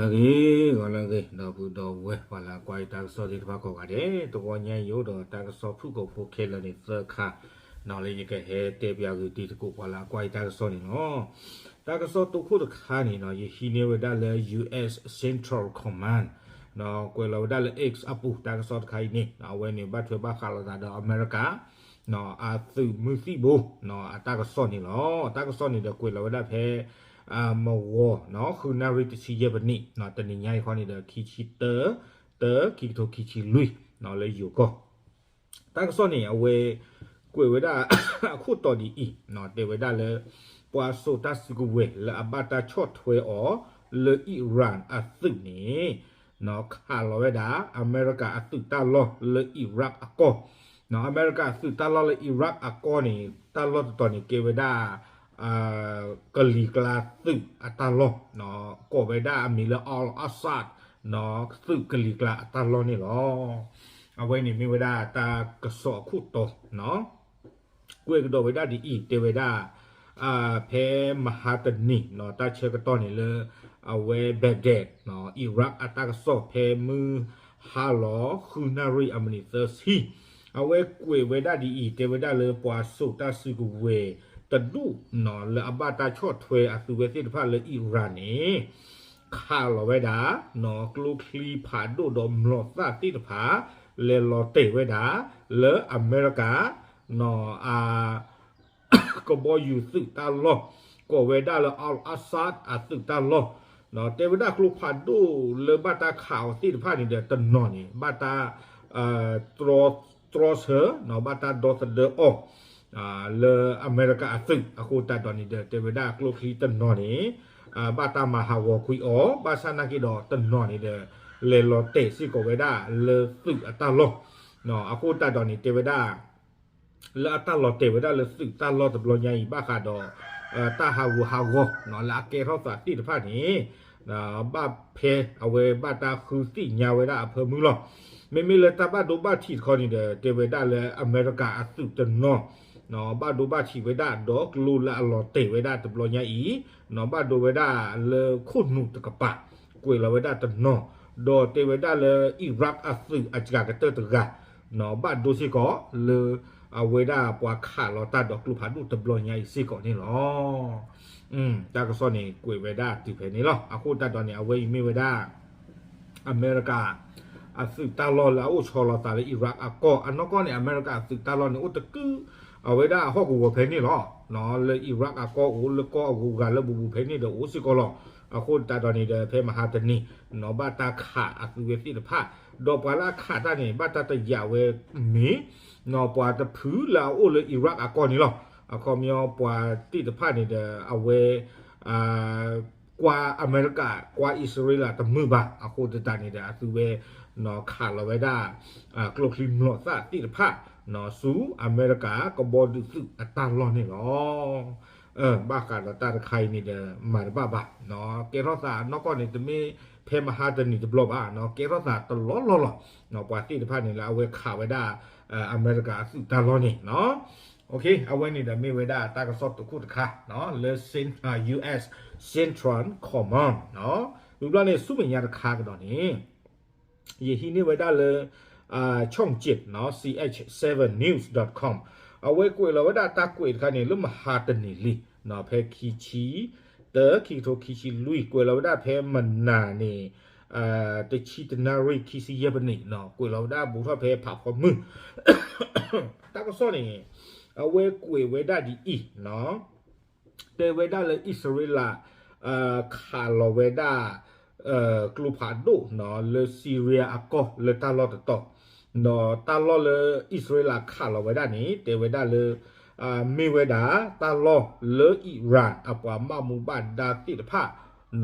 ဂ့ၤ ဂီၤလၢအဂ့ၤ ဒီပုၢ်ဒီဝဲၢ် ပှၤလၢအကွၢ်ယတၢ်ကစီၣ်သ့ၣ်တဖၣ်ကိးဂၤဒဲး, တဂီၤညါအံၤအိၣ်ဒီးတၢ်ကစီၣ်ဖုၣ်ကိာ်ဖိခဲလၢာ်န့ၣ်သၢခါ, လၢယကဟဲတဲပၠးဂ့ၤတံၤသကိးပှၤလၢအကွၢ်ယတၢ်ကစီၣ်န့ၣ်လီၤ. တၢ်ကစီၣ်တိခိၣ်တခါန့ၣ် ယဟံးန့ၢ်ဝဲဒၣ်လၢ ယူၣ်အ့ၣ် Central Command ကွဲးလီၤဝဲဒၣ်လၢ X အပူၤ တၢ်ကစီၣ်တခါအံၤန့ၣ် အဝဲန့ၣ်ဘၣ်ထွဲဘၣ်ဃးလိာ်သးဒီးအမဲရကၤ အသုးမုၢ်သံၣ်ဘိ အတၢ်ကစီၣ်န့ၣ်လီၤ. တၢ်ကစီၣ်န့ၣ်ဒီးကွဲးလီၤဝဲဒၣ်ဖဲ မဝီ ဃုနၣ်ရံၣ်တဆံယဲၢ်ပနံး တနံၤညါအံၤခီန့ၣ်ဒီး ခံဆံတၢ တၢ ခံကထိခံဆံလွံၢ် လၢယိၤကီၢ် တၢ်ကစီၣ်န့ၣ် အဝဲကွဲးဝဲဒၣ်အခိၣ်တီဒ်အံၤ, တဲဝဲဒၣ်လၢ ပှၤစိာ်တၢ်စုကဝဲၤလၢအဘၣ်တၢ်ဆီၣ်ထွဲအီၤ လၢ Iran အသုးန့ၣ် ခးလီၤဝဲဒၣ် အမဲရကၤအသုးတၢ်လီၢ်လၢ Iraq အကီၢ်, အမဲရကၤအသုးတၢ်လီၢ်လၢ Iraq အကီၢ်န့ၣ် တၢ်လီၢ်တတီၤန့ၣ် ကဲဝဲဒၣ် ကလံၤကျါသုးအတၢ်လီၢ်, ကိးဝဲဒၣ်အမံၤလၢ Al-Asad သုးကလံၤကျါအတၢ်လီၢ်န့ၣ်လီၤ. အဝဲန့ၣ်မ့ၢ်ဝဲဒၣ်တၢ်ကစီၣ်အခိၣ်တီ ကွဲးကဒီးဝဲဒၣ်ဒ်အံၤ တဲဝဲဒၣ် ဖဲမဟါတနံၤ တၢ်ဆၢကတီၢ်န့ၣ်လၢ အဝဲ Baghdad Iraq အတၢ်ကစီၣ် ဖဲမုၢ်ဟါလီၤ ဃုနၣ်ရံၣ်အမံးနံးသၢဆံ အဝဲကွဲးဝဲဒၣ်ဒ်အံၤ တဲဝဲဒၣ်လၢပှၤစိာ်တၢ်စုကဝဲၤတဒူၣ် လၢအဘၣ်တၢ်ဆီၣ်ထွဲအသုးဝဲသ့ၣ်တဖၣ်လၢ Iran န့ၣ် ခးလီၤဝဲဒၣ် ကျိချံဖးဒိၣ်ဒီးမျိာ်သၣ်သ့ၣ်တဖၣ် လဲၤလီၤတဲာ်ဝဲဒၣ် လၢအမဲရကၤ အ ကဘီယူၤသုးတၢ်လီၢ် ကိးဝဲဒၣ်လၢ Al-Asad အသုးတၢ်လီၢ်, တဲဝဲဒၣ်ကျိဖးဒိၣ်လၢဘၣ်တၢ်ခးအီၤသ့ၣ်တဖၣ်န့ၣ်ဒီး တနီၤန့ၣ် ဘၣ်တၢ် တြီဆၢ ဘၣ်တၢ်ဒီသဒၢအီၤ လၢအမဲရကၤအသုး အဃိသတးဒီးန့ၣ်ဒီး တဲဝဲဒၣ်ကျိချံတနီၤန့ၣ် ဘၣ်တၢ်မၤဟးဂီၤကွံာ်အီၤ ဘၣ်ဆၣ်နာ်က့ဒီးတနီၤန့ၣ်ဒီး လဲၤလီၤတဲာ်စ့ၢ်ကီးဝဲဒၣ်လၢသုးအတၢ်လီၢ်, အဃိသတးဒီးန့ၣ် တဲဝဲဒၣ် လၢအတၢ်လီၤတဲာ်ဝဲဒၣ်လၢသုးတၢ်လီၢ်တဘျီညါအံၤ ဘၣ်ဃးဒီး တၢ်ဟးဂူာ်ဟးဂီၤ လၢအကဲထီၣ်သးသ့ၣ်တဖၣ်န့ၣ် ဘၣ်ဖဲအဝဲဘၣ်တၢ်ဃုသ့ၣ်ညါဝဲဒၣ်အဖၢမုၢ်လီၤ. မ့မ့ၢ်လၢတၢ်ဘၣ်ဒိဘၣ်ထံးတခီန့ၣ်ဒီး တဲဝဲဒၣ်လၢအမဲရကၤအသုးတနီၤ ဘၣ်ဒိဘၣ်ထံးဝဲဒၣ်ဒီးကျိလၢအလီၤတဲာ်ဝဲဒၣ်တဘျီညါအံၤ ဘၣ်ဒိဝဲဒၣ်လၢခိၣ်နူာ်တကပၤ ကွဲးလီၤဝဲဒၣ်တနီၤ, ဒီးတဲဝဲဒၣ်လၢ Iraq အသုးအစှၤကတၢၢ်တဂၤ ဘၣ်ဒိစ့ၢ်ကီးလၢ အဝဲဒၣ်ပှၤခးလီၤတၢ်ဒီးကျိဖးဒိၣ်တဘျီညါအံၤစ့ၢ်ကီးန့ၣ်လီၤ. တၢ်ကစီၣ်န့ၣ် ကွဲးဝဲဒၣ်တုၤဖဲန့ၣ်လီၤ. အဃိသတးဒီးန့ၣ် အဝဲအံၤမ့ၢ်ဝဲဒၣ် အမဲရကၤ အသုးတၢ်လီၢ်လၢအအိၣ်ဆီလီၤသးလၢ Iraq အကီၢ် အနီၢ်ကီၢ်န့ၣ် အမဲရကၤအသုးတၢ်လီၢ်န့ၣ် အိၣ်တကု အဝဲဒၣ်အဟီၣ်ကဝီၤဖဲန့ၣ်လီၤ. လၢ Iraq အကီၢ်အိၣ် လၢကီၢ်အဂုၤအဂၤလၢဘူးဘူးဖဲန့ၣ်ဒီးအိၣ်စ့ၢ်ကီးလီၤ. အဃိသတးဒီးန့ၣ်ဒီး ဖဲမဟါတနံၤ ဘၣ်တၢ်ခးအသုးဝဲသ့ၣ်တဖၣ် ဒီးပှၤလၢအခးတၢ်န့ၣ် ဘၣ်တၢ်တယာ်ဝဲမ့ၢ် ပှၤတဖုလၢအအိၣ်လၢ Iraq အကီၢ်န့ၣ်လီၤ. အခီပညီပှၤသ့ၣ်တဖၣ်န့ၣ်ဒီး အဝဲ ကွၢ်အမဲရကၤ ကွၢ်အံၣ်စရ့လးတမုာ်ဘၣ်. အဃိသတးန့ၣ်ဒီး အသုဝဲ ခးလီၤဝဲဒၣ် ကျိချံမျိာ်သၣ်သ့ၣ်တဖၣ် ဆူအမဲရကၤကဘီဒုးသုးအတၢ်လီၢ်န့ၣ်လီၤ. ဘၣ်ဃးဒီးတၢ်တခါအံၤန့ၣ်ဒီး မၤတဘၣ်ဘၣ်. ကဲထီၣ်သးနီၢ်ကီၢ်န့ၣ် တမ့ၢ်ဖဲမဟါတနံၤတဘျီဘၣ်. ကဲထီၣ်သးတလီၢ်လီၢ်လီၤ. ပှၤသ့ၣ်တဖၣ်န့ၣ်လၢအဝဲခးဝဲဒၣ် အမဲရကၤအသုးတၢ်လီၢ်န့ၣ် အဝဲန့ၣ်ဒီးမ့ၢ်ဝဲဒၣ်တၢ်ကစီၣ်တခိၣ်တခါ လၢ U S Central Command ဝံၤဘျီန့ၣ် ဆူမဲာ်ညါတခါကဒီးန့ၣ် ယဟံးန့ၢ်ဝဲဒၣ်လၢ ช่องเจ็ด เนาะ C H seven news dot com အဝဲကွဲးလီၤဝဲဒၣ်တၢ်ကွဲးတခါန့ၣ် လၢမဟါတနံၤလံ ဖဲခံဆံ တၢ ခံကထိခံဆံလွံၢ် ကွဲးလီၤဝဲဒၣ်ဖဲမနၤန့ၣ် တဆံတနၣ်ရံၣ်ခံဆံယဲၢ်ပနံး ကွဲးလီၤဝဲဒၣ်ဘူးထီၣ်ဖဲဖးဖီမုၢ် တၢ်ကစီၣ်န့ၣ် အဝဲကွဲးဝဲဒၣ်ဒ်အံၤ တဲဝဲဒၣ်လၢအံၣ်စရ့လး ခးလီၤဝဲဒၣ် ကျိဖးဒိၣ် လၢ Syria အကီၢ်လၢတၢ်လီၢ်တတီၤ ဒီးတၢ်လီၢ်လၢအံၣ်စရ့လးခးလီၤဝဲဒၣ်န့ၣ် တဲဝဲဒၣ်လၢ မ့ၢ်ဝဲဒၣ်တၢ်လီၢ်လၢ Iran အပှၤဘၣ်မူဘၣ်ဒါသ့ၣ်တဖၣ်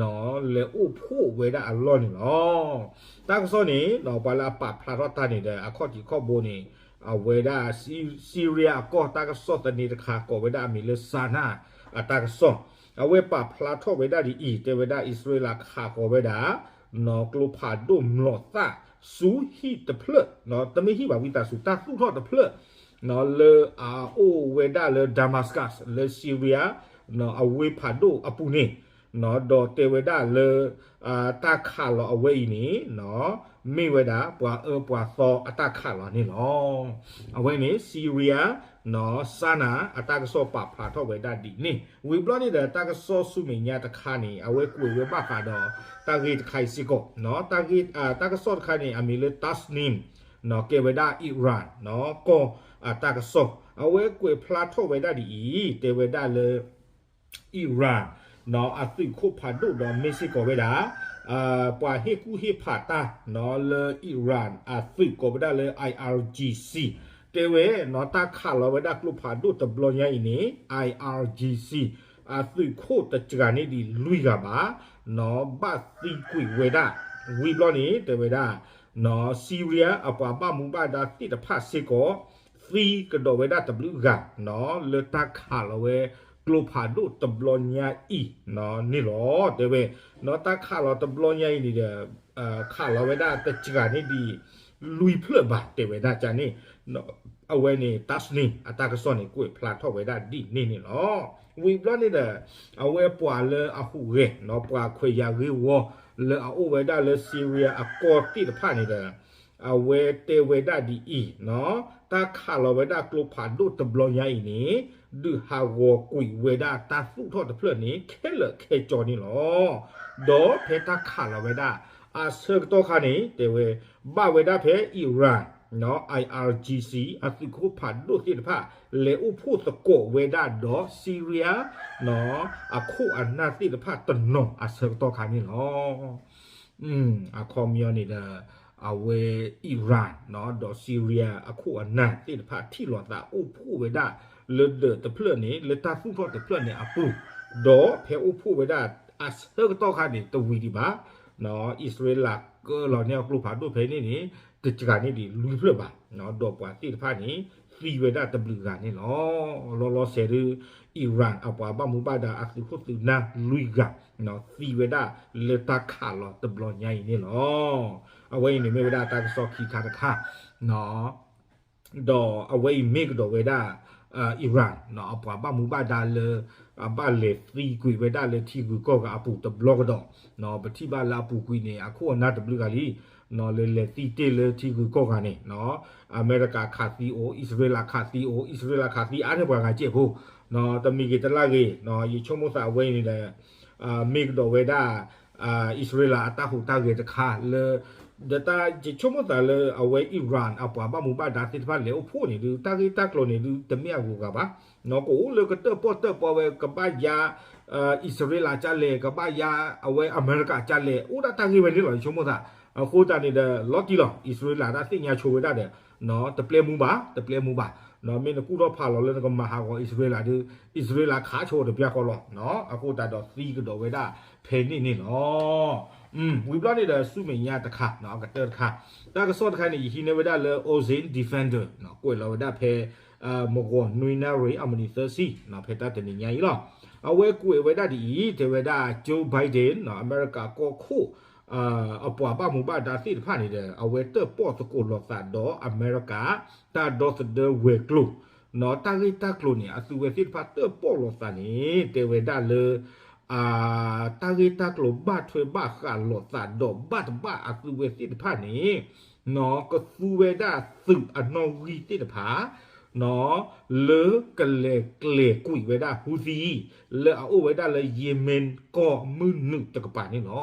လဲၤအိၣ်ဖှိၣ်ဝဲဒၣ်အလီၢ်န့ၣ်လီၤ. တၢ်ကစီၣ်န့ၣ် ပှၤလၢအပာ်ဖျါထီၣ်တၢ်န့ၣ်ဒီး အခီၣ်ထံးခီၣ်ဘိန့ၣ် အဝဲဒၣ် Syria အကီၢ်တၢ်ကစီၣ်သန့တခါ ကိးဝဲဒၣ်အမံၤလၢ Sana အတၢ်ကစီၣ် အဝဲပာ်ဖျါထီၣ်ဝဲဒၣ်ဒ်အံၤ တဲဝဲဒၣ်အံၣ်စရ့လးခးဃီၤဝဲဒၣ် ကျိဖးဒိၣ်မျိာ်သၣ်ဆူဟံၣ်တဖျၢၣ် တမ့ၢ်ဟံၣ်ဘၣ် ဝံသးစူၤ တၢ်သူၣ်ထီၣ်တဖျၢၣ် လၢအအိၣ်ဝဲဒၣ်လၢ Damascus လၢ Syria အဝ့ၢ်ဖးဒိၣ်အပူၤန့ၣ် ဒီးတဲဝဲဒၣ်လၢ တၢ်ခးလီၤအဝဲအံၤန့ၣ် မ့ၢ်ဝဲဒၣ်ပှၤအၢပှၤသီအတၢ်ခးလီၤန့ၣ်လီၤ. အဝဲန့ၣ် Syria နီၢ် Sana အတၢ်ကစီၣ်ပာ်ဖျါထီၣ်ဝဲဒၣ်ဒ်န့ၣ် ဝံၤဘျီန့ၣ်ဒီး တၢ်ကစီၣ်ဆူမဲာ်ညါတခါန့ၣ် အဝဲကွဲးဝဲဘၣ်ဃးဒီး တၢ်ဂ့ၢ်တခါအံၤစ့ၢ်ကီး တၢ်ကစီၣ်တခါန့ၣ် အမံၤလၢ Tasnim ကဲဝဲဒၣ် Iran ကီၢ်အတၢ်ကစီၣ် အဝဲကွဲးဖျါထီၣ်ဝဲဒၣ်ဒ်အံၤ တဲဝဲဒၣ်လၢ Iran အသုးခိၣ်ဖးဒိၣ်ဒီးမ့ၢ်စ့ၢ်ကီးဝဲဒၣ် ပှၤဟ့ၣ်ကူၣ်ဟ့ၣ်ဖးတၢ် လၢ Iran အသုးကိးဝဲဒၣ်လၢ I R G C တဲဝဲ တၢ်ခးလီၤဝဲဒၣ်ကျိဖးဒိၣ်တဘျီညါအံၤန့ၣ် I R G C အသုးခိၣ်တစှၤန့ၢ်ဒံးလွံၢ်ဂၤဘၣ် ဘၣ်သံကွံာ်ဝဲဒၣ် ဝံၤဘျီန့ၣ် တဲဝဲဒၣ် Syria အပှၤဘၣ်မူဘၣ်ဒါသ့ၣ်တဖၣ်စ့ၢ်ကီး သံကဒီးဝဲဒၣ်တဘျုးဂၤ လၢတၢ်ခးလီၤဝဲ ကျိဖးဒိၣ်တဘျီညါအံၤန့ၣ်လီၤ. တဲဝဲ တၢ်ခးလီၤတဘျီညါအံၤန့ၣ်ဒီး ခးလီၤဝဲဒၣ်တစှၤန့ၢ်ဒံး လွံၢ်ဖျၢၣ်ဘၣ် တဲဝဲဒၣ်ကန့ၣ် အဝဲန့ၣ် Tasnim အတၢ်ကစီၣ်န့ၣ် ကွဲးဖျါထီၣ်ဝဲဒၣ်ဒ်န့ၣ်န့ၣ်လီၤ. ဝံၤဘျီန့ၣ်ဒီး အဝဲပှၤလၢအဟူးဂဲၤ ပှၤခွဲးယာ်ဂ့ၢ်ဝီ လၢအအိၣ်ဝဲဒၣ်လၢ Syria အကီၢ်သ့ၣ်တဖၣ်န့ၣ်ဒီး အဝဲတဲဝဲဒၣ်ဒ်အံၤ တၢ်ခးလီၤဝဲဒၣ်ကျိဖးဒိၣ်တဘျီညါအံၤန့ၣ် ဒုးဟးဂီၤကွံာ်ဝဲဒၣ်တၢ်သူၣ်ထီၣ်တဖျၢၣ်န့ၣ် ခဲလၢာ်ခဲဆ့န့ၣ်လီၤ. ဒီးဖဲတၢ်ခးလီၤဝဲဒၣ် အဆၢကတီၢ်ခါန့ၣ် တဲဝဲ ဘၣ်ဝဲဒၣ်ဖဲ Iran နီၢ် I R G C အသုးခိၣ်ဖးဒိၣ်သ့ၣ်တဖၣ် လဲၤအိၣ်ဖှိၣ်သကိးဝဲဒၣ်ဒီး Syria နီၢ် အခိၣ်အနၢ်သ့ၣ်တဖၣ်တနီၤအဆၢကတီၢ်ခါန့ၣ်လီၤ. အခီပညီန့ၣ်ဒီး အဝဲ Iran နီၢ် ဒီး Syria အခိၣ်အနၢ်သ့ၣ်တဖၣ် ထံၣ်လိာ်သးအိၣ်ဖှိၣ်ဝဲဒၣ် လၢဒၢးတဖျၢၣ်န့ၣ် လၢတၢ်သူၣ်ထီၣ်တဖျၢၣ်န့ၣ်အပူၤ, ဒီးဖဲအိၣ်ဖှိၣ်ဝဲဒၣ်အဆၢကတီၢ်ခါန့ၣ် တဝံၤဒံးဘၣ် နီၢ် အံၣ်စရ့လးကၢလီၤန့ၢ်အကျိဖးဒိၣ်ဖဲန့ၣ်န့ၣ် တစှၤန့ၢ်ဒံးလွံၢ်ဖျၢၣ်ဘၣ်, ဒီးပှၤသ့ၣ်တဖၣ်န့ၣ် သံဝဲဒၣ်တဘျုးဂၤန့ၣ်လီၤ. လီၤလီၤဆဲးဒုး Iran အပှၤဘၣ်မူဘၣ်ဒါအသုးခိၣ်သုးနၢ်လွံၢ်ဂၤ သံဝဲဒၣ်လၢတၢ်ခးလီၤတဘျီညါအံၤန့ၣ်လီၤ. အဝဲအံၤန့ၣ်မ့ၢ်ဝဲဒၣ်တၢ်ကစီၣ်ခံခါတခါ ဒီးအဝဲအံၤမ့ၢ်ကဒီးဝဲဒၣ် Iran နီၢ် အပှၤဘၣ်မူဘၣ်ဒါလၢ အဘၣ်လဲၤသံကွံာ်ဝဲဒၣ်လၢထံဂုၤကီၢ်ဂၤအပူၤတဘျီကဒီး, ပထံၣ်ဘၣ်လၢအပူၤကွံာ်န့ၣ် အခိၣ်အနၢ်တဘျုးဂၤလံ, လၢလဲၤသံတ့ၢ်လၢထံဂုၤကီၢ်ဂၤန့ၣ် အမဲရကၤခးသံအိၣ်, အံၣ်စရ့လးခးသံအိၣ်, အံၣ်စရ့လးခးသံအါန့ၢ်ပှၤဂၤစဲးဖိ, တမံၤဂ့ၤတလၢ်ဂ့ၤ, ယဆိကမိၣ်သးအဝဲအံၤန့ၣ်ဒီး မ့ၢ်ကဒီးဝဲဒၣ် အံၣ်စရ့လးအတၢ်ဟူးတၢ်ဂဲၤတခါလၢ ဒီးတၢ်ယဆိကမိၣ်သးလၢအဝဲ Iran အပှၤဘၣ်မူဘၣ်ဒါသ့ၣ်တဖၣ်လဲၤအိၣ်ဖှိၣ်န့ၣ်ဒုး တၢ်ဂ့ၢ်တၢ်ကျိၤန့ၣ်ဒုး တမ့ၢ်အဂုၤအဂၤဘၣ်, ကအိၣ်လၢကတၢၣ်ပီၣ်တၢၣ်ပီဝဲ ကဘၣ်ယါ အံၣ်စရ့လးကလဲၣ် ကဘၣ်ယါအဝဲအမဲရကၤကလဲၣ် အိၣ်ဒၣ်တၢ်ဂ့ၢ်ဝဲန့ၣ်လီၤ ယဆိကမိၣ်သး, အဃိသတးန့ၣ်ဒီး လီၤတံၢ်လီၤ အံၣ်စရ့လးတၢ်သ့ၣ်ညါဆိဝဲဒၣ်ဒီး တပျဲမူဘၣ် တပျဲမူဘၣ်, မ့ၢ်နကူၣ်ထီၣ်ဖးလီၤလၢနကမၤဟးဂီၤအံၣ်စရ့လးဒီး အံၣ်စရ့လးခးဆိတပျၢ်ဃီလီၤ, အဃိသတးဒီးသံကဒီးဝဲဒၣ်ဖဲန့ၣ်န့ၣ်လီၤ. ဝံၤဘျီန့ၣ်ဒီးဆူမဲာ်ညါတခါ အကတၢၢ်တခါ, တၢ်ကစီၣ်တခါန့ၣ် ယဟံးန့ၢ်ဝဲဒၣ်လၢ Ocean Defender ကွဲးလီၤဝဲဒၣ်ဖဲ မုၢ်ဂီၤနွံနၣ်ရံၣ်အမံးနံးသၢဆံ ဖဲတၢ်တနံၤညါအံၤလီၤ. အဝဲကွဲးဝဲဒၣ်ဒ်အံၤ တဲဝဲဒၣ် Joe Biden အမဲရကၤကီၢ်ခိၣ် အပှၤဘၣ်မူဘၣ်ဒါသ့ၣ်တဖၣ်န့ၣ်ဒီး အဝဲတၢၣ်ပီၣ်သကိးလိာ်သးဒီးအမဲရကၤ တၢ်ဒီသဒၢဝဲၤကျိၤ နီၢ် တၢ်ဂ့ၢ်တၢ်ကျိၤန့ၣ် အသုဝဲသ့ၣ်တဖၣ်တၢၣ်ပီၣ်လိာ်သးန့ၣ် တဲဝဲဒၣ်လၢ တၢ်ဂ့ၢ်တၢ်ကျိၤဘၣ်ထွဲဘၣ်ဃးလိာ်သးဒီးဘၣ်တဘၣ်အသုဝဲသ့ၣ်တဖၣ်န့ၣ် နီၢ် ကသူဝဲဒၣ်သုးအနီၣ်ဂံၢ်သ့ၣ်တဖၣ် နီၢ် လၢကလဲၤကျဲၤကွံာ်ဝဲဒၣ် Houthi လၢအအိၣ်ဝဲဒၣ်လၢ Yemen ကီၢ်မုၢ်နုာ်တကပၤန့ၣ်လီၤ.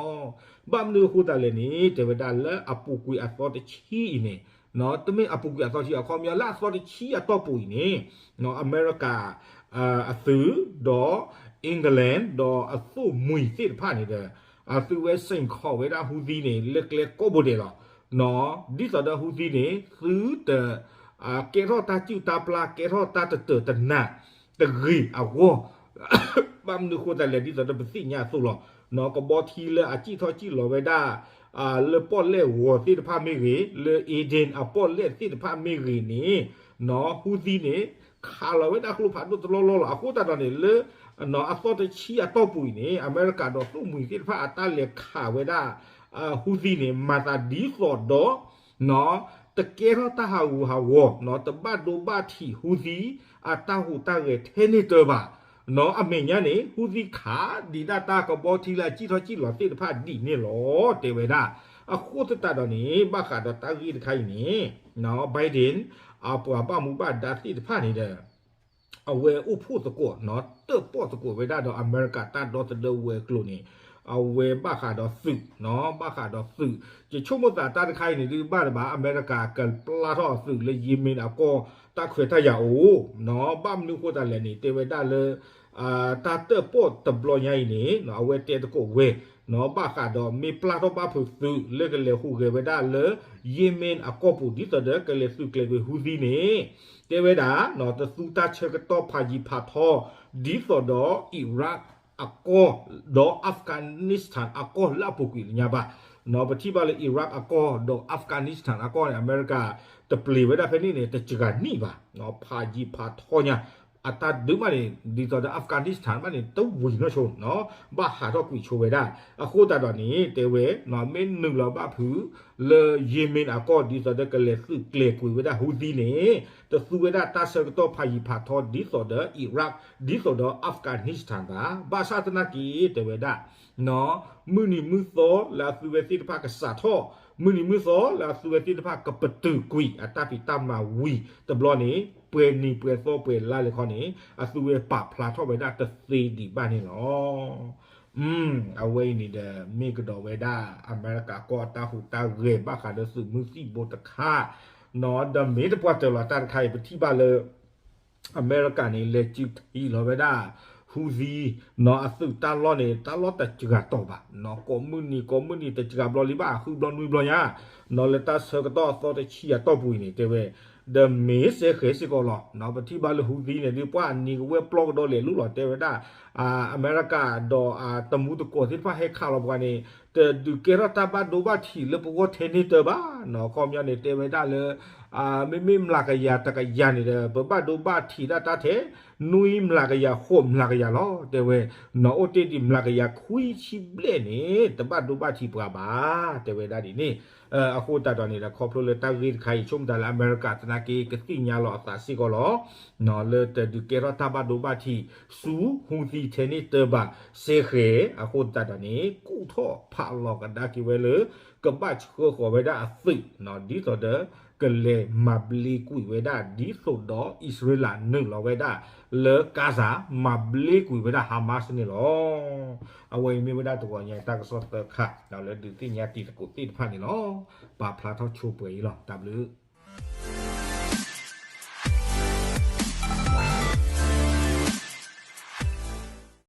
ဘၣ်မနုၤအဃိသတးလဲၣ်န့ၣ် တဲဝဲဒၣ်လၢအပူၤကွံာ်အသီတဆံအံၤန့ၣ် နီၢ် တမ့ၢ်အပူၤကွံာ်အသီတဆံ အခီပညီလၢအသီတဆံအတီၢ်ပူၤအံၤန့ၣ် နီၢ် အမဲရကၤ အသုး ဒီး England ဒီးအသိၣ်မှံၤသ့ၣ်တဖၣ်န့ၣ်ဒီး အသုဝဲစ့ၢ်ကီးဝဲဒၣ် Houthi န့ၣ် လၢကျဲကိးဘိဒဲးလီၤ. နီၢ် ဒ်သိးဒီး Houthi န့ၣ် သုတ ကဲထီၣ်တၢ်စုၣ်တၢ်ပျၢ် ကဲထီၣ်တၢ်တတၢာ်တနးတဂ့ၤအဂီၢ် ဘၣ်မနုၤအဃိသတးလဲၣ် ဒ်သိးဒီးပသ့ၣ်ညါအသိးလီၤ. နီၢ် ကဘီထံလၢအစံၣ်ထီၣ်စံၣ်လီၤဝဲဒၣ် လၢပီၣ်လဲၣ်ဂီၤသ့ၣ်တဖၣ်မ့ၢ်ဂ့ၤ, လၢ Aden အပီၣ်လဲၣ်သ့ၣ်တဖၣ်မ့ၢ်ဂ့ၤန့ၣ် နီၢ် Houthi န့ၣ် ခးလီၤဝဲဒၣ်ကျိဖးဒိၣ်တလီၢ်လီၢ်လီၤ. အဃိသတးဒီးန့ၣ် လၢ နီၢ် အသီတဆံအတီၢ်ပူၤအံၤန့ၣ် အမဲရကၤဒီးသိၣ်မှံၤသ့ၣ်တဖၣ်အတၢ်လဲၤခးဝဲဒၣ် Houthi န့ၣ် မၤသးဒ်သိးဒီး နီၢ် တကဲထီၣ်တၢ်ဟးဂူာ်ဟးဂီၤ, နီၢ် တဘၣ်ဒိဘၣ်ထံး Houthi အတၢ်ဟူးတၢ်ဂဲၤထဲန့ၣ်တၢၤဘၣ်. နီၢ်အမဲာ်ညါန့ၣ် ဟူသံခးဒံးဒၣ်တၢ်ကဘီထံလၢအစံၣ်ထီၣ်စံၣ်လီၤသ့ၣ်တဖၣ်ဒ်န့ၣ်လီၤ တဲဝဲဒၣ်. အဃိသတးဒီးန့ၣ် ဘၣ်ဃးဒီးတၢ်ဂ့ၢ်တခါအံၤန့ၣ် Biden အပှၤဘၣ်မူဘၣ်ဒါသ့ၣ်တဖၣ်န့ၣ်ဒီး အဝဲအိၣ်ဖှိၣ်သကိး တၢၣ်ပီၣ်သကိးဝဲဒၣ်ဒီးအမဲရကၤတၢ်ဒီသဒၢဝဲၤကျိၤန့ၣ် အဝဲဘၣ်ဃးဒီးသုး ဘၣ်ဃးဒီးသုး ယဆိကမိၣ်သးတၢ်တခါအံၤန့ၣ်ဒုးဘၣ်တဘၣ် အမဲရကၤကပျၢ်ထီၣ်သုးလၢ Yemen အကီၢ် တၢ်ခွဲးတၢ်ယာ်အိၣ် ဘၣ်မနုၤအဃိသတးလဲၣ်န့ၣ် တဲဝဲဒၣ်လၢ တၢ်တၢၣ်ပီၣ်တဘျီညါအံၤန့ၣ် အဝဲတဲသကိးဝဲ ဘၣ်ဃးဒီးမ့ၢ်ပျၢ်ထီၣ်ဘၣ်ဖုးသုးလၢကလဲၤဟူးဂဲၤဝဲဒၣ်လၢ Yemen အကီၢ်ပူၤ ဒ်သိးဒီးကလဲၤသုးကျဲၤကွံာ်ဟူသံန့ၣ် တဲဝဲဒၣ် တသူတၢ်ဆၢကတီၢ်ဖးယံၤဖးထီ ဒ်သိးဒီး Iraq အကီၢ် ဒီး Afghanistan အကီၢ်လၢအပူၤကွံာ်လၢညါဘၣ်. ပထံၣ်ဘၣ်လၢ Iraq အကီၢ် ဒီး Afghanistan အကီၢ်န့ၣ် အမဲရကၤတပျံၤဝဲဒၣ်ဖဲန့ၣ်န့ၣ် တစှၤနံၣ်ဘၣ် ဖးယံၤဖးထီညါ အတၢ်ဒုးမးန့ၣ် ဒ်သိးဒီး Afghanistan ဘၣ်န့ၣ် တဝံၤနီၢ်ဆိ ဘၣ်ဟးထီၣ်ကွံာ်ဆိဝဲဒၣ်. အဃိသတးဒီးန့ၣ် တဲဝဲ မ့ၢ်နုာ်လီၤဘၣ်ဖုးလၢ Yemen အကီၢ် ဒ်သိးဒီးကလဲၤသုးကျဲၤကွံာ်ဝဲဒၣ်ဟူသံန့ၣ် တသူဝဲဒၣ်တၢ်ဆၢကတီၢ်ဖးယံၤဖးထီ ဒ်သိးဒီး Iraq ဒ်သိးဒီး Afghanistan ဘၣ်. ဘၣ်ဆၣ်သနာ်က့ တဲဝဲဒၣ် မုၢ်နံၤမုၢ်သီလၢအသုဝဲသ့ၣ်တဖၣ်ကစးထီၣ်, မုၢ်နံၤမုၢ်သီလၢအသုဝဲသ့ၣ်တဖၣ်ကပတုာ်ကွံာ် အတၢ်ဖံးတၢ်မၤဝံၤတဘျီန့ၣ် ပှဲၤနံၤပှဲၤသီပှဲၤလါလဲၣ်ခီန့ၣ် အသုဝဲပာ်ဖျါထီၣ်ဝဲဒၣ်တသ့ဒံးဘၣ်န့ၣ်လီၤ. အဝဲအံၤန့ၣ်ဒီး မ့ၢ်ကဒီးဝဲဒၣ် အမဲရကၤကီၢ်အတၢ်ဟူးတၢ်ဂဲၤဘၣ်ဃးဒီးသုးမုၢ်သံၣ်ဘိတခါ ဒီးမ့ၢ်တပှၢ်တၢၢ်လီၤတၢ်တခါအံၤ ပထံၣ်ဘၣ်လၢ အမဲရကၤန့ၣ် လဲၤစုထံလီၤဝဲဒၣ် ဟူသံ အသုးတၢ်လီၢ်န့ၣ် တၢ်လီၢ်တစှၤတီၢ်ဘၣ် ကိးမုၢ်နံၤကိးမုၢ်နံၤတစှၤဘျီလံဘၣ် ဃုဘျီနွံဘျီညါ လၢတၢ်ဆၢကတီၢ်အသီတဆံအတီၢ်ပူၤအံၤန့ၣ် တဲဝဲ ဒီးမ့ၢ်စဲဃဲၤစ့ၢ်ကီးလီၤ. ပထံၣ်ဘၣ်လၢဟူသံန့ၣ်ဒုး ပှၤအနံၤကဝဲၢ်ပျီကဒီးလဲၤလူလီၤ တဲဝဲဒၣ် အမဲရကၤဒီးတမူတကိးသ့ၣ်တဖၣ်ဟဲခးလီၤပှၤန့ၣ် တဒုးကဲထီၣ်တၢ်ဘၣ်ဒိဘၣ်ထံးလၢပဂီၢ်ထဲန့ၣ်တၢဘၣ် ခီပညီန့ၣ် တဲဝဲဒၣ်လၢ မ့မ့ၢ်မျးကယၤတကယၤန့ၣ်ဒီး ပဘၣ်ဒိဘၣ်ထံးဒၣ်တၢ်ထဲ နွံမျးကယၤဃိးမျးကယၤလီၤ တဲဝဲ နီၢ်အိၣ်တ့ၢ်ဒံးမျးကယၤခွံဆံဘျဲၣ်န့ၣ် တဘၣ်ဒိဘၣ်ထံးပှၤဘၣ် တဲဝဲဒၣ်ဒ်န့ၣ်. အဃိသတးဒီးန့ၣ်ဒီး ခီဖျိလၢတၢ်ဂ့ၢ်တခါအံၤ ဆိကမိၣ်တၢ်လၢအမဲရကၤသနာ်က့ ကသ့ၣ်ညါလီၤအသးစ့ၢ်ကီးလီၤ လၢတဒုးကဲထီၣ်တၢ်ဘၣ်ဒိဘၣ်ထံး ဆူဟူသံထဲန့ၣ်တၢဘၣ် စဲဃဲၤ အဃိသတးဒီးန့ၣ် ကူၣ်ထီၣ်ဖးလီၤကဒါက့ၤဝဲလၢ ကဘၣ်ဆှၢဃီၤဝဲဒၣ်အသုး ဒ်သိးဒီး ကလဲၤမၤဘျ့ကွံာ်ဝဲဒၣ် ဒ်သိးဒီးအံၣ်စရ့လးနုာ်လီၤဝဲဒၣ် လၢကါစၤ မၤဘျ့ကွံာ်ဝဲဒၣ် Hamas န့ၣ်လီၤ. အဝဲအံၤမ့ၢ်ဝဲဒၣ်တဂီၤညါတၢ်ကစီၣ်သၢခါ လၢဒုးသ့ၣ်ညါတံၤသကိးသ့ၣ်တဖၣ်န့ၣ်လီၤ. ပာ်ဖျါထီၣ်ဆိပှဲၤအံၤလီၤ. တၢ်ဘျုး